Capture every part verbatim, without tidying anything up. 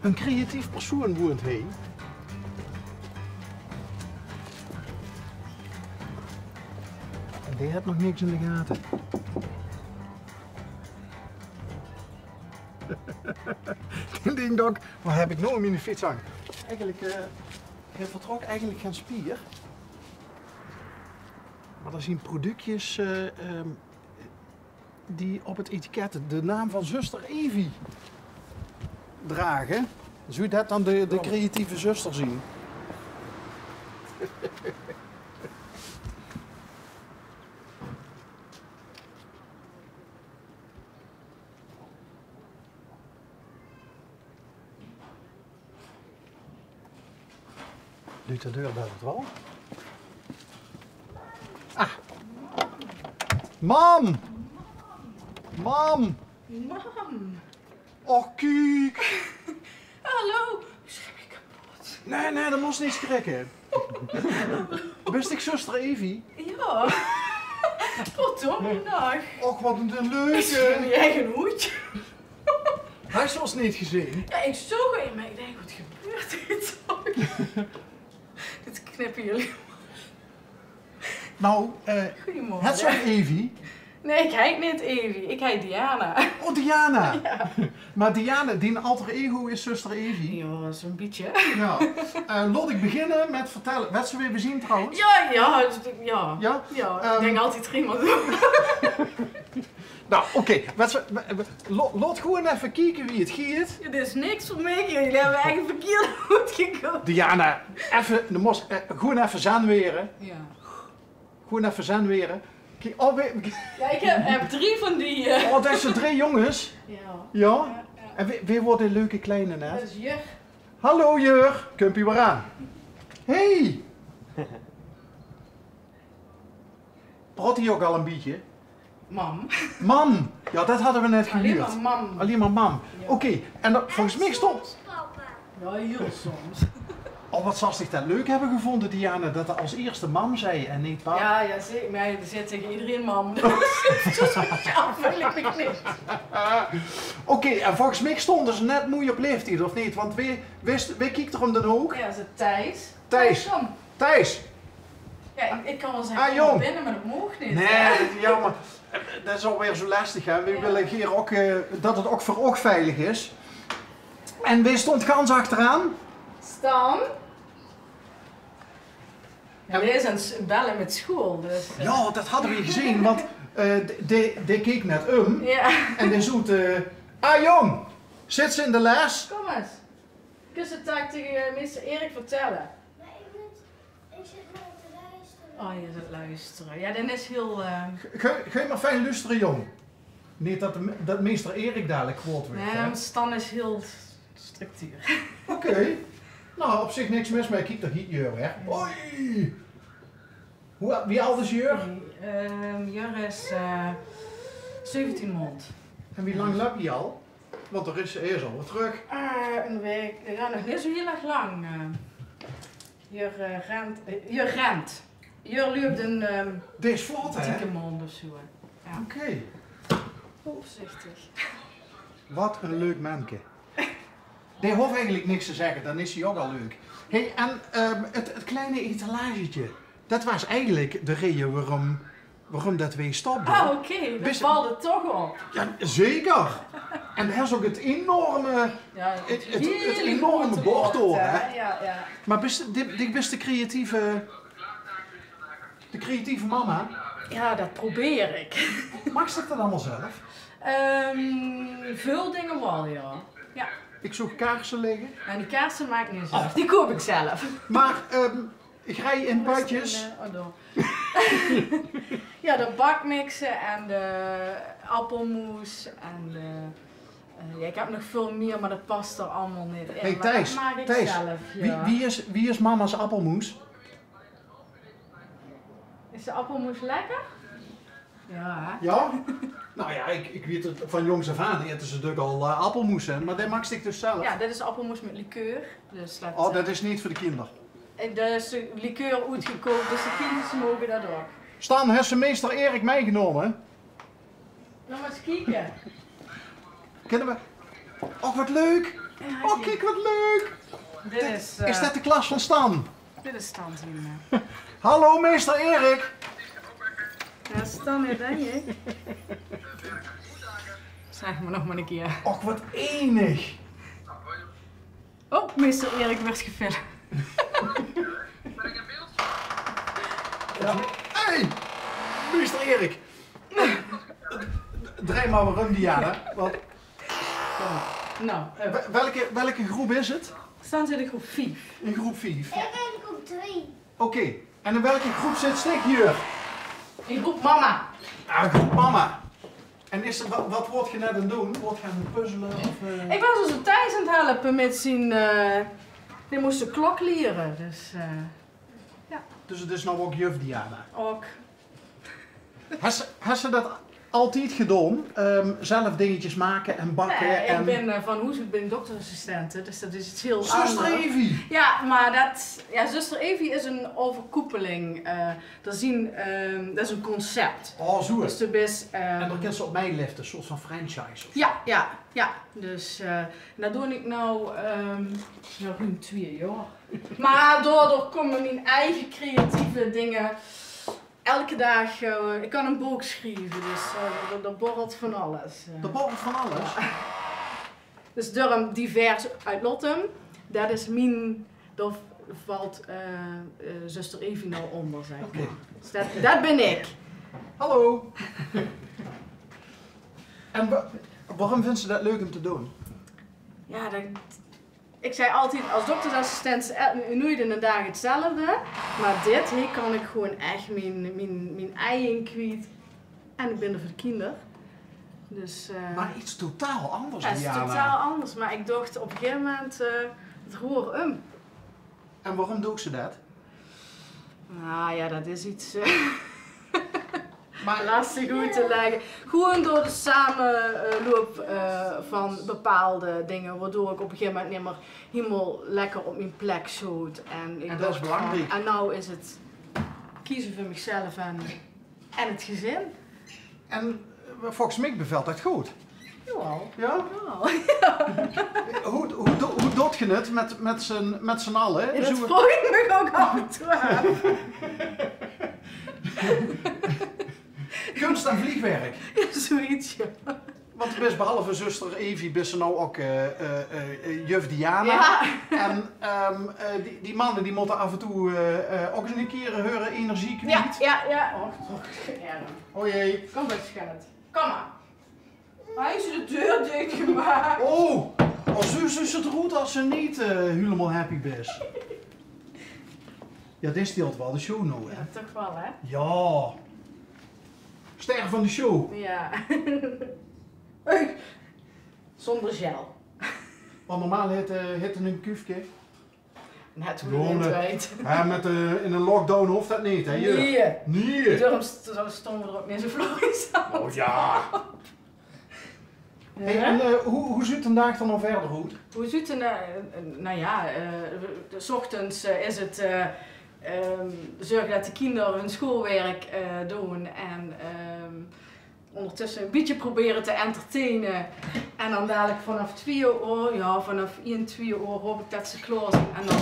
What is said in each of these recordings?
Ein creatief persoon woeënt hie. En dae haet nog niks in de gate. Dae dink ouch, waat höb ich noe aan mien fiets hange? Eigelik, eh, hae vertrok eigelik gein spier. Mer d'r zeen productjes, eh, ehm, die op het etiket de naam van zuster Evie drage. Zów det dan de, de creatieve zuster zeen? Luut de deur dan waal? Ah. Mam! Mam! Mam! Och, kiek! Hallo! Sjrik mich kepot. Nae, nae, det mós neet sjrikke. Bis dich zuster Evie? Jao. Verdomme nog. Och, waat ein leuke. Is 'n eige hoedje. Höbs se ós neet gezeen? Jao, ich zoog 'm, mer ich dink, waat gebeurt hie toch? Dit knippe geer. Nou, eh, Goeiemorge. Hèts se Evie? Nae, ich heet neet Evie. Ich heet Diana. Oh, Diana. Jao. Mer Diana, dien alter ego is zuster Evie? Jao, zoe'n bietje. Jao. Eh, laot ich beginne mit vertèlle. Wèts se wae v'r zeen trouwens? Jao, jao, jao. Jao? Jao, ehm, ich dink altied: iemand. Nou, oké. Wèts se, we, we, lo-, laot gewoeën effe kieke wie 't geit. Dit is niks veur mich. Geer höb ech verkierd oetgekeze. Diana, effe, de mós, eh, gewoeën effe zen waere. Jao. Gewoeën effe zen waere. Kiek, oh, we, jao, ich höb, höb drie van die, eh. Oh, det zeen drie jónges? Jao. Jao? Jao, jao. En wae, wae wuuert de leuke kleine net? Det is Jur. Hallo Jur, kump ie weer aan. Hey! Praot ie ouch al ein bietje? Mam. Mam! Jao, det hadde v'r net gehuurd. Allein mer mam. Allein mer mam. Jao. Oké, en det, volges mich stóng... Soms papa. Jao, hieël soms. Oh, waat zal ze det leuk höbbe gevónje, Diana, det d'r es ierste mam zag en neet pap? Jao, jao, zeker. Mer d'r zaet taenge ederein mam. Dus zoe speciaal veul ich mich neet. Oké, en volges mich stónge ze net moei op laeftied, of neet? Want wae, wae, wae kiek d'r óm d'n hook? Jao, det is Thijs. Thijs. Thijs, kom. Thijs. Jao, ich, ich kan waal zègke: "Kóm mer binne", mer det maag neet, hè? Nae, det is jaomer. Det is alweer zoe lestig, hè. Wae wille hie ouch, eh, det 't ouch veur uch veilig is. En wae stóng gans achteraan? Stan. Jao, dae is aan 't s-, belle mit sjoeal, dus, eh. Jao, det hadde v'r gezeen, want, eh, dae, dae, dae keek net óm. Jao. En dae zoot, eh: "Ah, jóng, zits se in de les?" Kóm ins. Kins se 't taenge, eh, meester Erik vertèlle? Mer ich mót, ich zit mer te loestere. Oh, doe zits te loestere. Jao, det is hieël, eh... Gaon, gaon mer fijn loestere, jóng. Neet det de me-, det meester Erik dalik kwaod wuuert, hè? Nae, want Stan is hieël s-, structuur. Oké. Nou, op zich niks mis mei. Kiek, dao geit Jur, hè. Hoi! Wie, wie aad is Jur? Ehm, Jur is, eh, zeventien maond. En wie lang löp ie al? Want d'r is, hae is al weer trök. Eh, ein waek. Jao, nog neet zoe hieël erg lang, eh. Jur, eh, rent, eh, Jur rent. Jur löp ein, ehm, dikke maond of zoe, hè. Dae is vlot, hè? Jao. Oké. Veurzichtig. Waat ein leuk menke. Dae hoof eigelik niks te zègke, dan is 'r ouch al leuk. Hey, en, ehm, 't, 't kleine etalagetje, det waas eigelik de raeje waoróm, waoróm det veer stopde. Ah, oké, det vèlt toch op. Jao, zeker. En det is ouch 't enorme, jao, 't, 't, 't enorme bord, hè? Jao, jao. Mer bis, dich, dich bis de creatieve De creatieve mama? Jao, det probeer ich. Maaks se det allemaol zelf? Ehm, väöl dinger waal, jao. Jao. Ich zoog kaarse ligke. En die kaarse maak ich neet zelf. Oh. Die koup ich zelf. Mer, ehm, ich rij in pötjes. Misschien, eh, oh, door. Jao, de bakmixen en de appelmoes en de, eh, jao, ich höb nog väöl mieër, mer det pas d'r allemaol neet in. Hey, mer det maak ich zelf, jao. Thijs, Thijs, wie, wie is, wie is mama's appelmoes? Is de appelmoes lekker? Jao, hè? Jao? Nou jao, ich, ich weit 't, van jóngs aaf aan aete ze dök al, eh, appelmoes, hè, mer det maaks se dus zelf. Jao, dit is appelmoes mit likeur. Dus det, oh, det, eh, is neet veur de kinder. Eh, det is de likeur oetgekookt, dus de kindertjes moge det ouch. Stan, höbs se meester Erik mitgenómme? Laot mer ins kieke. Kinne v'r... Och, waat leuk. Oh, kiek wat leuk! Dit is, eh, is det de klas van Stan? Dit is Stan zien, eh. Hallo, meester Erik! Ja, Stan, hier ben je. Zeg maar nog maar een keer. Och, wat enig! Oh, meester Erik werd gefilmd. Ja. Hey, meester Erik! Draai maar weer um, Diana. Want, nou, eh, wel-, welke, welke groep is het? Stan zit in groep vief. In groep vief? Ik in groep drie. Oké. En in welke groep zit Stig hier? In groep mama. Ah, groep mama. En is er, wat, wat woort ge net aan 't doen? Woort ge aan 't puzzelen? Of, eh? Ik was dus Thijs aan 't helpen met zien, eh, die moest de klok leren. Dus, eh, ja. Dus het is nou ook juf Diana? Ook. Has, has se det altied gedaon? Ehm, zelf dingetjes make en bakke? Nee, ik ben, eh, van hoes oet ben ik dokterassistente, dus det is iets heel anders. Zuster Evie! Ja, maar det, ja, zuster Evie is een overkoepeling. Eh, det is een, ehm, det is een concept. Oh, zo. Dus de bes, ehm, en dan kins se op mij lifte, een soort van franchise of zo. Ja, ja, ja. Dus, eh, det doon ik nou, ehm, ja, ruim twee jaar. Maar daardoor komen mijn eigen creatieve dingen elke daag, eh, ik kan een boek schrijven, dus, eh, er, er borrelt van alles, eh. Er borrelt van alles? Ja. Dus daarom divers uit Lottum. Det is mijn, daar valt, eh, eh, zuster Evie nou onder, zeg maar. Oké. Dus det, det ben ik. Hallo. En wa-, waarom vindt ze det leuk om te doen? Ja, det, ik zei altijd, als dokterassistent is het nooit in een daag hetzelfde. Maar dit, hier kan ik gewoon echt mijn, mijn, mijn ei in kwiet. En ik ben er voor de kinder. Dus, eh, maar iets totaal anders, ja, het is Diana. Totaal anders, maar ik dacht op een gegeven moment, eh, het roer um. En waarom doe ik ze dat? Nou ja, dat is iets, eh, maar lastig uit te leggen. Gewoon door de samenloop, eh, van bepaalde dingen, waardoor ik op een gegeven moment niet meer helemaal lekker op mijn plek zat. En ik dacht van, en nou is het kiezen voor mezelf en, en het gezin. En, eh, volgens mij bevelt dat goed. Jawel. Ja? Jawel, ja. Hoe, hoe, do-, hoe doot ge het met, met z'n, met z'n allen? Ja, dat vraag ik me ook af en toe af. Kunst en vliegwerk. Ja, zoiets, ja. Want bis behalve zuster Evie, bis se nou ook, eh, eh, eh, juf Diana. Ja. En, ehm, eh, die, die mannen die moeten af en toe, eh, eh, ook eens een keer hun energie kwijt. Ja, ja, ja. Och, och, ja. O jee. Kom maar, schat. Kom maar. Hij is de deur dichtgemaakt. Oh, oh, zo, zo ziet het eruit als ze niet, eh, helemaal happy is. Ja, dit steelt wel de show nou, hè? Ja, toch wel, hè? Ja. Ster van de show. Ja. Hey. Zonder gel. Want normaal heeft, eh, heeft een kuifke. Net hoe je het weet. Hè, met de, in een lockdown hoeft dat niet, hè? Nee. Nee. Daarom st-, stonden we er ook niet zo vlog in. Oh ja. Hey, en, eh, hoe, hoe ziet een dag dan al verder uit? Hoe ziet een, eh, een, nou ja, eh, 's ochtends, eh, is het, eh, ehm, zorgen dat de kinderen hun schoolwerk, eh, doen en, ehm, ondertussen een beetje proberen te entertainen. En dan dadelijk vanaf twee uur, ja, vanaf één, twee uur hoop ik dat ze klaar zijn. En dan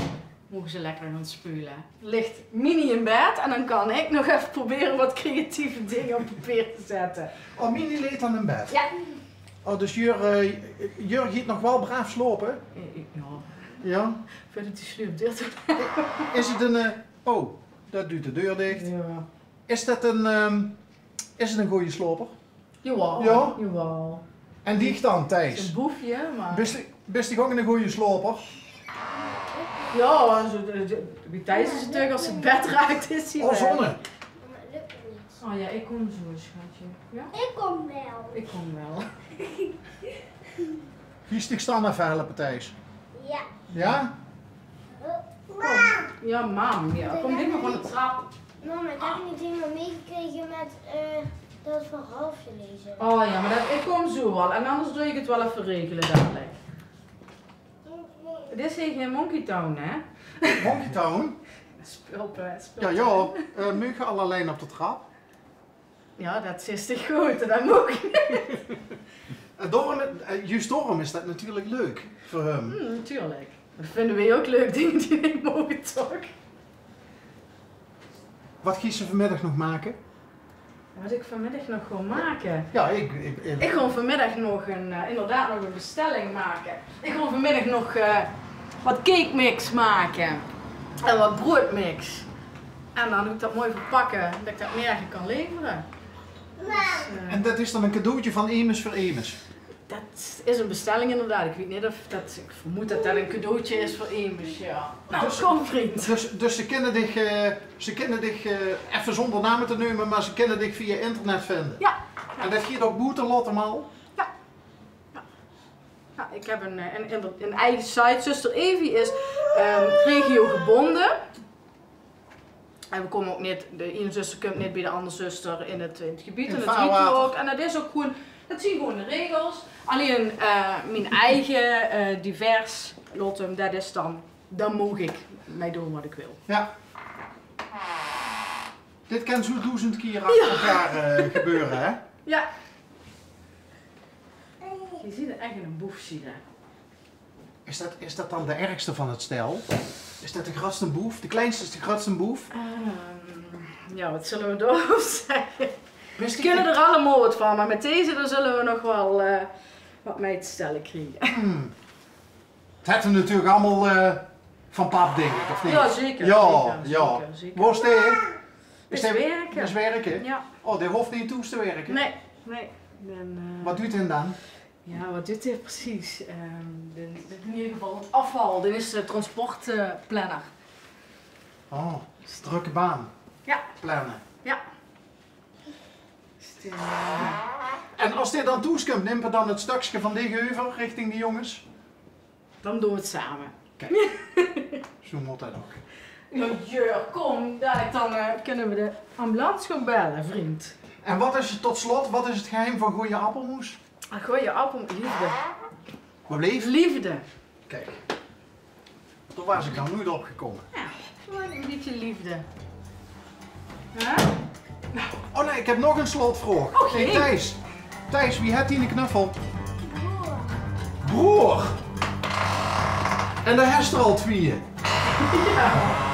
mogen ze lekker gaan spelen. Ligt Mini in bed en dan kan ik nog even proberen wat creatieve dingen op papier te zetten. Oh, Mini ligt dan in bed? Ja. Oh, dus Jur, eh, Jur gaat nog wel braaf slapen? Eh, eh, ja. Ja? Voordat hij slaapt, duurt het. Is het een, eh, oh, dat duwt de deur dicht. Ja. Is dat een, ehm, is het een goeie slaper? Jawel, ja? Jawel. En dich dan, Thijs? Een boefje, maar... Bis dich, bis dich ook een goeie slaper? Ja, zo, de, de, bij Thijs is het toch als het bed raakt, is hij weg. Oh, zonne. Oh ja, ik kom zo, schatje. Ja? Ik kom wel. Ik kom wel. Gaon se dich dan effe helpe, Thijs? Ja. Ja? Mam. Ja, mam. Ja, kom, dit maar van de trap. Mam, ik heb niet helemaal meegekregen met, eh, dat verhaaltje lezen. Oh ja, maar dat, ik kom zo wel. En anders doe ik het wel even regelen dadelijk. Het is hier geen Monkey Town, hè? Monkey Town? Speelpret, speeltuin. Ja, joh. Eh, moge alle allein op de trap? Ja, dat is toch goed, dat mag niet. En daorum, eh, juust daorum is det natuurlik leuk veur häöm. Hm, natuurlik. Det vinje weej ouk leuk, dinge die weej moge, toch? Waat geis se vanmiddig nog make? Waat ik vanmiddig nog gaon make? Ja, ik, ik, ik... Ik gaon vanmiddig nog ein, eh, inderdaad nog ein bestelling make. Ik gaon vanmiddig nog, eh, waat cakemix make. En waat broeadmix. En dan gaon ik det mooi verpakke, det ik det morge kan levere. Dus, eh, en det is dan ein cadeautje van Emes veur Emes? Det is ein bestelling inderdaad. Ik weit neet of det, ik vermoed det det ein cadeautje is veur Emes, ja. Nou, dus, kom vriend. Dus, dus ze kinne dich, eh, ze kinne dich, eh, effe zónger name te neume, mer ze kinne dich via internet vinde. Ja. En det geit ouk boete Lottemaal? Ja. Ja. Ja, ik heb ein, eh, ein, ein, ein eige site. Zuster Evie is, ehm, regiogebónde. En we kómme ouk neet, de ein zuster kump neet beej de anger zuster in het, in het gebied, in het vaarwater. En det is ouk gewoen, det zien gewoen de regels. Allein, eh, mien eige, eh, divers, Lottum, det is dan, dan maag ik mei doon waat ik wil. Ja. Dit kan zoe doezend kier achter elkaar, eh, gebeure, hè? Ja. Geej zeet ech ein boef, zie. Is det, is det dan de ergste van het stel? Is det de groetste boef? De kleinste is de groetste boef? Ehm, ja, waat zulle we daorop zegge? Ze kinne d'r allemaol waat van, mer mit deze, dao zulle we nog waal, eh, waat mei te stelle kriege. Hmm. Det hebbe we natuurlik allemaol, eh, van pap, dink ik, of neet? Ja, zeker. Ja, zeker, ja. Wo is dae? Is dae aan 't wirke? Ja. Oh, dae hoof neet thoes te wirke? Nee, nee. Waat duit dae dan? Ja, waat duit dae precies? Ehm, de, de, in eder geval het afval, det is, eh, transportplanner. Oh, drökke baan. Ja. Planne. Ja. Dus, eh, en as dae dan thoes kump, nimp dae dan het stökske van dich euver richting de jónges? Dan doon we het same. Kiek, zoe mót det ouk. Ja, jeur, kom, dadelik dan, eh, kinne we de ambulance gaon belle, vriend. En waat is het, tot slot, waat is het geheim van gooj appelmoes? Ein gooj appel, leefde. Waat bleef? Leefde. Kiek, dao waas ik dan noeit op gekómme. Ja, gewoen ein bietje leefde. Hè? Oh nee, ik heb nog ein slotvraog. Oh, jee. Hey, Thijs. Thijs, wie het diene knuffel? Broor. En dao hes se d'r al twieë. Ja.